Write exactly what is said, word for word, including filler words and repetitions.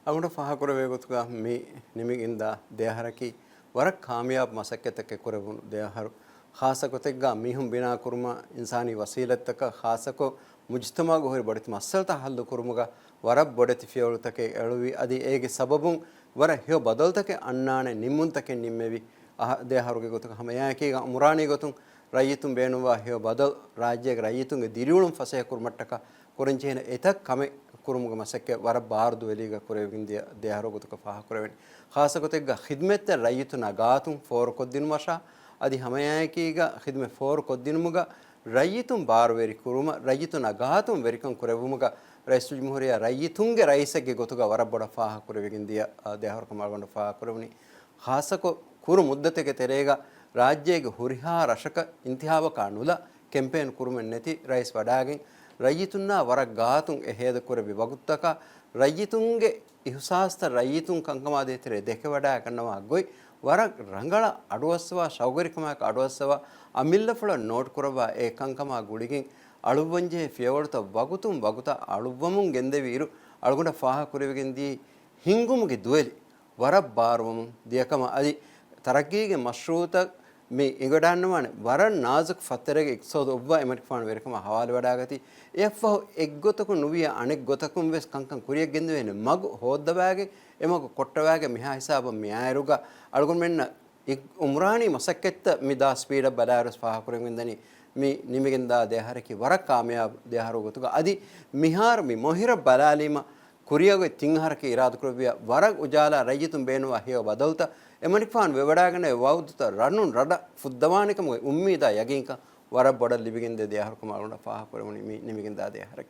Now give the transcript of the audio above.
އަޅުގަނޑަށް ފާހަގަކުރެވޭ ގޮތުގަ މި ނިމިގެންދާ ދެއަހަރަކީ ވަރަށް ކާމިޔާބު މަސައްކަތްތަކެއް ކުރެވުނު ދެއަހަރު. ޚާއްޞަ ގޮތެއްގަ މީހުން ބިނާ ކުރުމަށް އިންސާނީ ވަސީލަތްތަކަށް ޚާއްޞަކޮށް މުޖުތަމަޢުގަ ހުރި ބޮޑެތި މައްސަލަތައް ހައްލު ކުރުމުގަ ވަރަށް ބޮޑެތި ފިޔަވަޅުތަކެއް އެޅުވި. އަދި އޭގެ ސަބަބުން ވަރަށް ހެޔޮ ބަދަލުތަކެއް އަންނާނެ ނިންމުންތަކެއް ނިންމެވި. އަހަ-، ދެއަހަރުގެ ގޮތުގަ ހަމައެއާއެކީގަ އުމްރާނީ ގޮތުން ރައްޔިތުން ބޭނުންވާ ހެޔޮ ބަދަލު، ރާއްޖޭގެ ރައްޔިތުންގެ ދިރިއުޅުން ފަސޭހަ ކުރުމަށްޓަކާ ކުރަންޖެހޭނެ އެތައް ކަމެއް ކުރުމުގެ މަސައްކަތް ވަރަށް ބާރު ދުވެލީގަ ކުރެވިގެންދިޔަ ދެއަހަރު ގޮތުގަ ފާހަގަކުރެވެނީ. ޚާއްޞަ ގޮތެއްގަ ޚިދުމަތްތައް ރައްޔިތުންނާ ގާތުން ފޯރުކޮށްދިނުމަށާ، އަދި ހަމައެއާއެކީގަ ޚިދުމަތް ފޯރުކޮށްދިނުމުގަ ރައްޔިތުން ބާރުވެރި ކުރުމަށް، ރައްޔިތުންނާ ގާތުން ވެރިކަން ކުރެއްވުމުގަ ރައީސުލްޖުމްހޫރިއްޔާ ރައްޔިތުންގެ ރައީސެއްގެ ގޮތުގަ ވަރަށް ބޮޑަށް ފާހަގަކުރެވިގެންދިޔަ، އާ، ދެއަހަރު ކަމަށް އަޅުގަނޑު ފާހަގަކުރެވުނީ. ޚާއްޞަކޮށް ކުރު މުއްދަތެއްގެ ތެރޭގަ ރާއްޖޭގެ ހުރިހާ ރަށަކަށް އިންތިހާބަކާ ނުލާ ކެމްޕޭން ކުރުމެއް ނެތި ރައީސް ވަޑާގެން، ރައްޔިތުންނާ ވަރަށް ގާތުން އެ ހޭދަކުރެއްވި ވަގުތުތަކާ، ރައްޔިތުންގެ އިހުސާސްތައް ރައްޔިތުން ކަންކަމާ ދޭތެރޭ ދެކެވަޑައިގަންނަވާ ގޮތް ވަރަށް ރަނގަޅަށް އަޑުއައްސަވާ، ޝައުގުވެރިކަމާއެކު އަޑުއައްސަވާ، އަމިއްލަފުޅަށް ނޯޓް ކުރައްވާ އެ ކަންކަމާ ގުޅިގެން އަޅުއްވަންޖެހޭ ފިޔަވަޅުތައް ވަގުތުން ވަގުތަށް އަޅުއްވަމުން ގެންދެވި އިރު، އަޅުގަނޑަށް ފާހަގަކުރެވިގެންދިޔަ ހިންގުމުގެ ދުވެލި ވަރަށް ބާރުވަމުން ދިޔަކަމަށް އަދި ތަރައްގީގެ މަޝްރޫޢުތައް މި އެނގިވަޑާންނަވާނެ ވަރަށް ނާޒުކު ފައްތަރެއްގެ އިޤްތިޞާދު އޮއްވާ އެމަނިކުފާނު ވެރިކަމާ ހަވާލުވެވަޑާގަތީ. އެއަށްފަހު އެއްގޮތަކުން ނުވިޔަ އަނެއްގޮތަކުން ވެސް ކަންކަން ކުރިޔަށް ގެންދެވޭނެ މަގު ހޯއްދަވާގެން، އެމަގު ކޮށްޓަވާގެން މިހާ ހިސާބަށް މިއާއިރުގަ އަޅުގަނޑުމެންނަށް އި-، އުމްރާނީ މަސައްކަތްތައް މި ދާ ސްޕީޑަށް ބަލާއިރުވެސް ފާހަގަކުރެވިގެންދަނީ މި ނިމިގެންދާ ދެއަހަރަކީ ވަރަށް ކާމިޔާބު ދެއަހަރު ގޮތުގަ. އަދި މިހާރު މި މޮހިރަށް ބަލާލީމަ ކުރިއަށް އޮތް ތިން އަހަރަކީ އިރާދަކުރެއްވިޔާ ވަރަށް އުޖާލާ ރައްޔިތުން ބޭނުންވާ ހެޔޮ ބަދަލުތައް އެމަނިކުފާނު ވެވަޑާގަނެވޭ ވަގުތުތައް ރަނުން ރަށަށް ފުއްދަވާނެކަމުގެ އުއްމީދާ ޔަގީންކަން ވަރަށް ބޮޑަށް ލިބިގެންދޭ ދެއަހަރުކަމަށް އަޅުގަނޑަށް ފާހަގަކުރެވުނީ މި ނިމިގެންދާ ދެއަހަރަކީ.